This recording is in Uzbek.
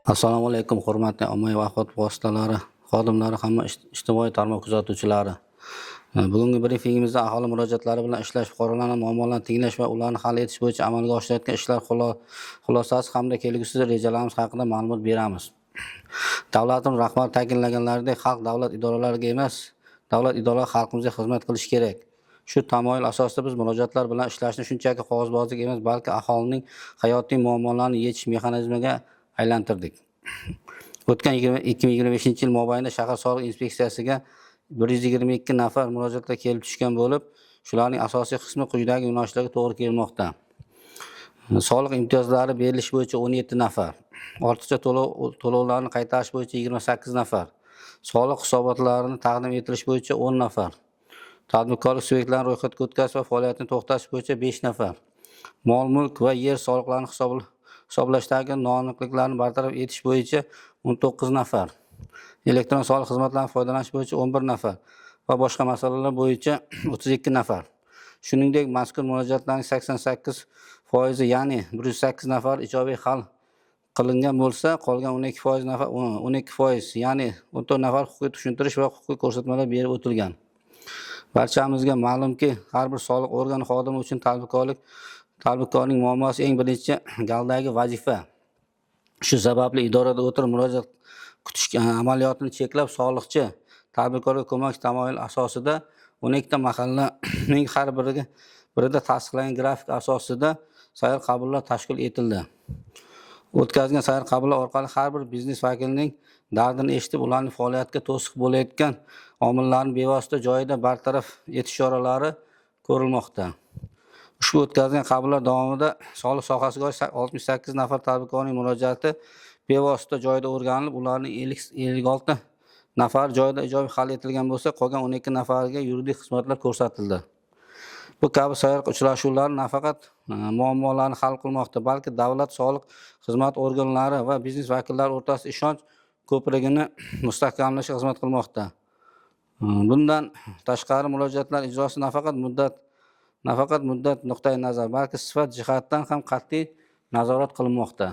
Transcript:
Assalomu alaykum, hurmatli ommaviy axborot vositalari xodimlari hamda ijtimoiy tarmoq kuzatuvchilari. Bugungi brifingimizda aholi murojaatlari bilan ishlash, fuqarolarning muammolarini tinglash va ularni hal etish bo'yicha amalga oshirilayotgan ishlar xulosasi hamda kelgusi rejalarimiz haqida ma'lumot beramiz. Davlatimiz rahbari ta'kidlaganlaridek, xalq davlat idoralariga emas, davlat idoralari xalqimizga xizmat qilishi kerak. Shu tamoyil asosida biz murojaatlar bilan ishlashni shunchaki qog'ozbozlik emas, balki aholining hayotiy muammolarini yechish mexanizmiga aylantirdik. O'tgan 2025-yil mobaynida shahar soliq inspeksiyasiga 122 nafar murojaatlar kelib tushgan bo'lib, shularning asosiy qismi quyidagi yo'nalishlarga to'g'ri kelmoqda. Soliq imtiyozlari berilishi bo'yicha 17 nafar, ortiqcha to'lovlarni qaytarish bo'yicha 28 nafar, soliq hisobotlarini taqdim etilishi bo'yicha 10 nafar, tadbirkorlik subyektlarini ro'yxatga o'tkazish va faoliyatini to'xtatish bo'yicha 5 nafar, mol-mulk va yer soliqlarini hisoblashdagi noaniqliklarni bartaraf etish bo'yicha 19 nafar, elektron soliq xizmatlaridan foydalanish bo'yicha 11 nafar va boshqa masalalar bo'yicha 32 nafar. Shuningdek, mazkur murojaatlarning 88%, ya'ni 108 nafar ijobiy hal qilingan bo'lsa, qolgan 12% nafar, 12%, ya'ni 14 nafar huquqiy tushuntirish va huquqiy ko'rsatmalar berib o'tilgan. Barchamizga ma'lumki, har bir soliq organi xodimi uchun tadbirkorning muammosi eng birinchi galdagi vazifa. Shu sababli idorada o'tirib murojaat kutish amaliyotini cheklab, soliqchi tadbirkorga ko'mak tamoyili asosida 12 ta mahallaning har birida tasdiqlangan grafik asosida sayyor qabullar tashkil etildi. O'tkazilgan sayyor qabullar orqali har bir biznes vakilining dardini eshitib, ularning faoliyatiga to'siq bo'layotgan omillarni bevosita joyida bartaraf etish choralari ko'rilmoqda. Ushbu o'tkazilgan qabullar davomida soliq sohasiga oid 68 nafar tadbirkorning murojaati bevosita joyida o'rganilib, ularning 56 nafari joyida ijobiy hal etilgan bo'lsa, qolgan 12 nafariga yuridik xizmatlar ko'rsatildi. Bu kabi sayyor uchrashuvlar nafaqat muammolarni hal qilmoqda, balki davlat soliq xizmat organlari va biznes vakillari o'rtasida ishonch ko'prigini mustahkamlashga xizmat qilmoqda. Bundan tashqari, murojaatlar ijrosi nafaqat muddat nuqtai nazar, balki sifat jihatidan ham qat'iy nazorat qilinmoqda.